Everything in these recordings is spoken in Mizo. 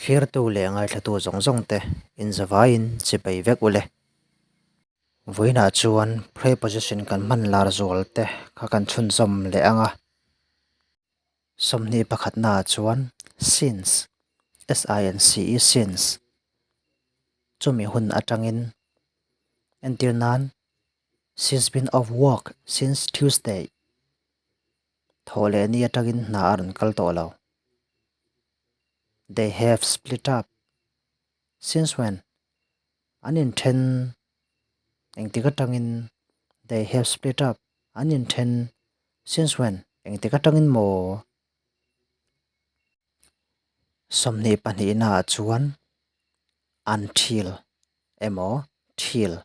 Thlirtu leh ngaithlatu zawng zawng te inzavaiin chipei vek ule. Vawiinah chuan preposition kan hman lar zual te kha kan chhunzawm leh ang a. Sawmhnih pakhatnaah chuan since, S-I-N-C-E, since, chumi hun atangin entir nan She's been off work since Tuesday. Thawh leh ni atangin hna a rawn kal tawh lo. They have split up. Since when? An inthen engtik atangin They have split up. An inthen since when? Engtik atangin maw? Sawmhnih pahnihnaah chuan until emaw till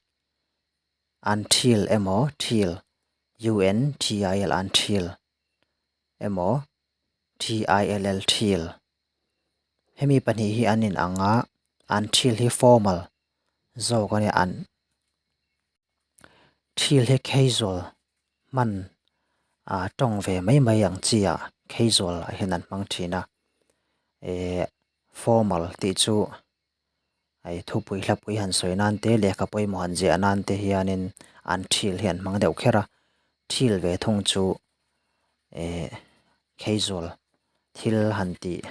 until emaw till U-N-T-I-L until emaw T-I-L-L till Hemi pahnih hi an inang a, until hi formal zawk a nia, an till hi casual hman ah tawng ve mai mai ang chi ah casual ah hian an hmang thin a, eh formal tih chu hei thupui hlapui han sawi nan te lehkha pawimawh han ziah nan te hianin until hi an hmang deuh kher a, till ve thung chu eh casual thil han tih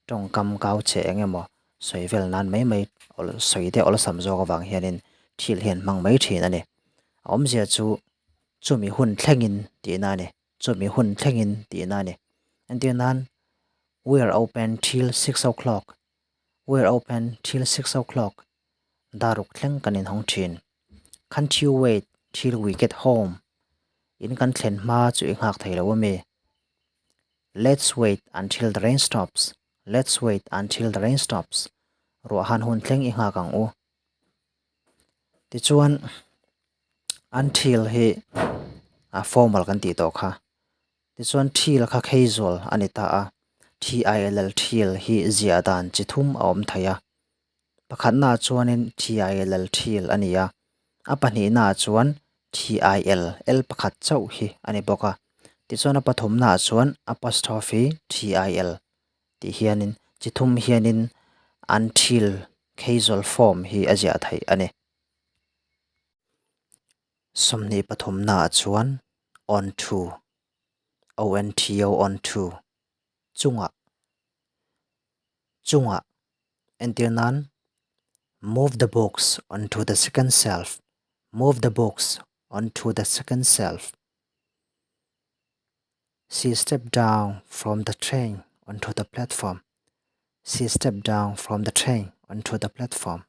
tawngkam kau che eng emaw sawi vel nan mai mai sawi te awlsam zawk avang hianin thil hi an hmang mai thin a ni. A awmzia chu chumi hun thlengin tihna a ni, chumi hun thlengin tihna a ni. Entir nan we are open till six o'clock, we are open till six o'clock daruk thleng kan inhawng thin. Can't you wait till we get home? In kan thlen hma chu i nghak thei lo a mi? Let's wait until the rain stops, Let's wait until the rain stops, Ruah han hun thleng i nghak ang u. Tichuan, until hi a formal kan tih tawh kha. Tichuan till kha casual a ni ta a, T-I-L-L till hi ziah dan chi thum a awm thei a. Pakhatnaah chuanin T-I-L-L till a ni a, a pahnihnaah chuan T-I-L, L pakhat chauh hi a ni bawk a. Tichuan a pathumnaah chuan apostrophe T-I-L tih hianin chi thum hianin until casual form hi a ziah theih a ni. Sawmhnih pathumnaah chuan onto, O-N-T-O, onto, chungah, chungah entir nan move the books onto the second shelf move the books onto the second shelf she stepped down from the train onto the platform she stepped down from the train onto the platform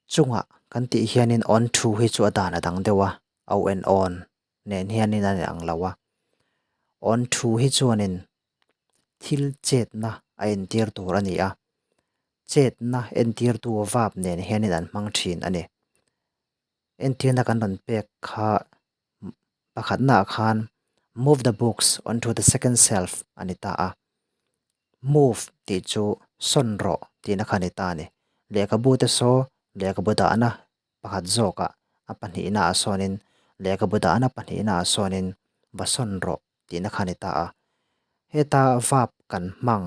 chungah kan tih hianin onto hi chu a dan a dang deuh a o n on nen hianin a inang lo a onto hi chuanin thil chetna a entir tur a ni a, chetna entirtu vap nen hianin an hmang thin a ni. Entirna kan rawn pek kha pakhatnaah khan move the books onto the second shelf a ni ta a, move tih chu sawn rawh tihna kha a ni ta a ni. Lehkhabu te saw lehkhabu dahna pakhat zawkah a pahnihnaah sawnin lehkhabu dahna pahnihnaah sawnin va sawn rawh tihna kha a ni ta a. Heta verb kan hmang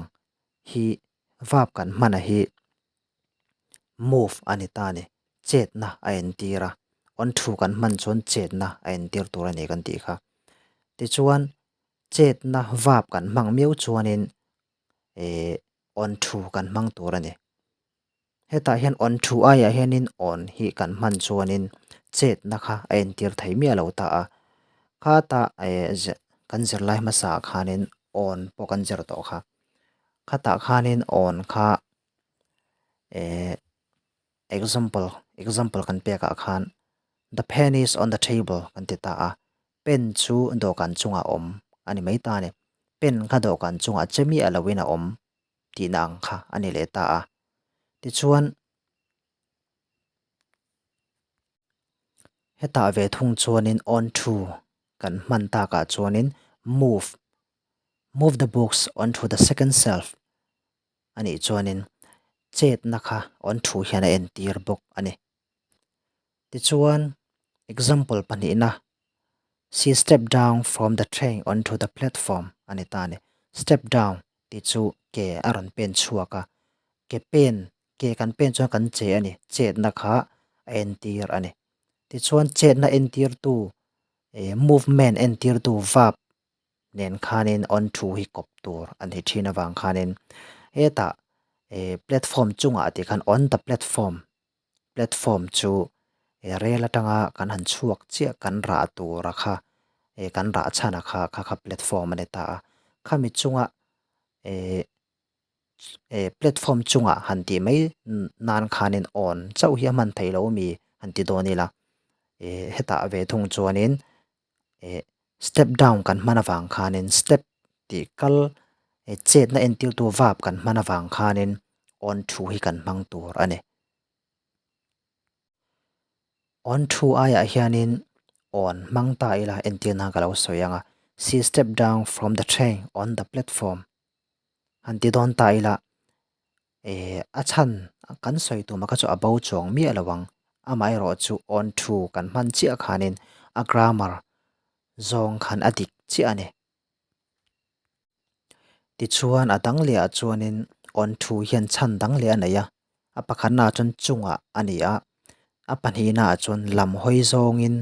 hi verb kan hmana hi move a ni ta a ni, chetna a entir a, on thu kan hman chuan chetna a entir tur a ni kan tih kha. Tichuan chetna verb kan hmang miau chuanin eh on thu kan hmang tur a ni. Hetah hian on thu aiah hianin on hi kan hman chuanin chetna kha a entir thei miah lo ta a. Khatah eh kan zirlai hmasa ah khanin on pawh kan zir tawh kha. Khatah khanin on kha eh example example kan pek ah khan the pen is on the table kan ti ta a. Pen chu dawhkan chungah a awm a ni mai ta a ni. Pen kha dawhkan chungah che miah loin a awm. tihna ang kha a ni leh ta a. Tichuan, hetah ve thung chuanin onto kan hman takah chuanin move, move the books onto the second shelf a nih chuanin chetna kha onto hian a entir bawk a ni. Tichuan, example pahnihna She stepped down from the train onto the platform a ni ta a ni. Step down. tih chu ke a rawn pen chhuak a, ke pen, ke kan pen chuan kan che a ni, chetna kha a entir a ni. Tichuan chetna entirtu eh movement entirtu verb nen khanin on thu hi kawp tur a ni thin avang khanin hetah eh platform chungah tih khan on the platform platform chu eh rel atanga kan han chhuak chiah kan rah tura kha eh kan rah chhan a kha kha kha platform a ni ta a khami chunga eh eh platform chungah han tih mai nan khanin on chauh hi a hman theih loh ami han ti dawn ila eh hetah ve thung chuanin eh step down kan hman avang khanin step tih kal eh chetna entirtu verb kan hman avang khanin on thu hi kan hmang tur a ni. On thu aiah hianin on hmang ta ila entirna ka lo sawi ang a, she step down from the train on the platform han ti dawn ta ila eh a chhan kan sawi tum a kha chu a bo chuang miah lo ang amaherawh chu on thu kan hman chiah khanin a grammar zawng khan a dik chiah a ni. Tichuan a dang leh ah chuanin on thu hian chhan dang leh a nei a, a pakhatna ah chuan chungah a ni a, a pahnihna ah chuan lam hawi zawngin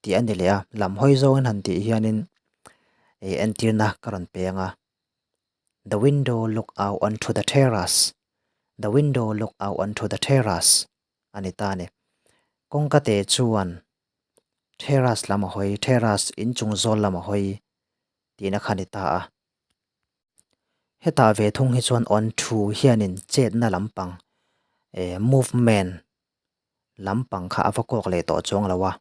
tih a ni leh a, lam hawi zawngin han tih hianin ih entirna ka rawn pe ang a, the window look out onto the terrace, the window look out onto the terrace a ni ta a ni. Kawngka te chuan terrace lam a hawi, terrace inchung zawl lam a hawi tihna kha a ni ta a. Hetah ve thung hi chuan on thu hianin chetna lampang eh movement lampang kha a va kawk leh tawh chuang lo a,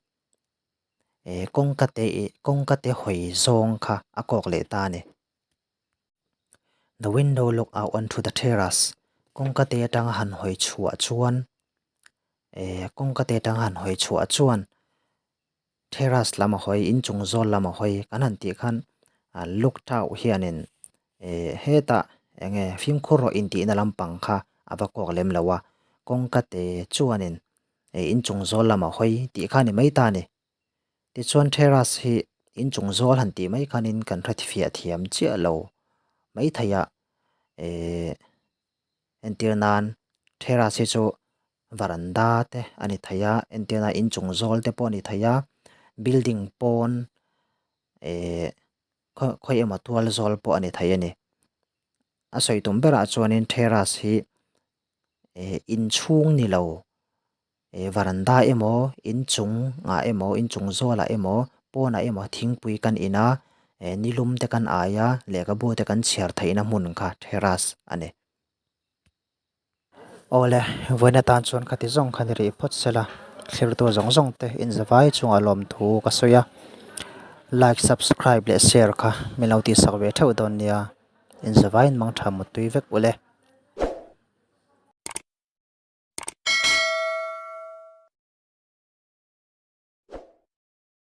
eh kawngka te ih kawngka te hawi zawng kha a kawk leh ta a ni. The window look out onto the terrace kawngka te atanga han hawi chhuah chuan eh kawngka te atanga han hawi chhuah chuan terrace lam a hawi inchung zawl lam a hawi kan han tih khan ah look out hianin eh hetah eng nge fimkhur rawh intihna lampang kha a va kawk lem lo a kawngka te chuanin eh inchung zawl lam a hawi tih kha a ni mai ta a ni tichuan terrace hi inchung zawl han tih mai khanin kan hretfiah thiam chiah lo maithei a eh. Entir nan terrace hi chu varanda te a ni thei a, entir nan inchung zawl te pawh a ni thei a, building pawn ehh khaw khawi emaw tual zawl pawh a ni thei a ni. A sawi tum berah chuanin terrace hi ehh inchhung ni lo eh varanda emaw inchung ah emaw inchung zawlah emaw pawnah emaw thingpui kan in a eh nilum te kan ai a lehkhabu te kan chhiar theihna hmun kha terrace a ni. Awle vawiin atan chuan khati zawng kha ni rih phawt sela thlir tur zawng zawng te inzavai chungah lawmthu ka sawi a like subscribe leh share kha min lo tihsak ve theuh dawn nia inzavaiin mangtha mutui vek ule.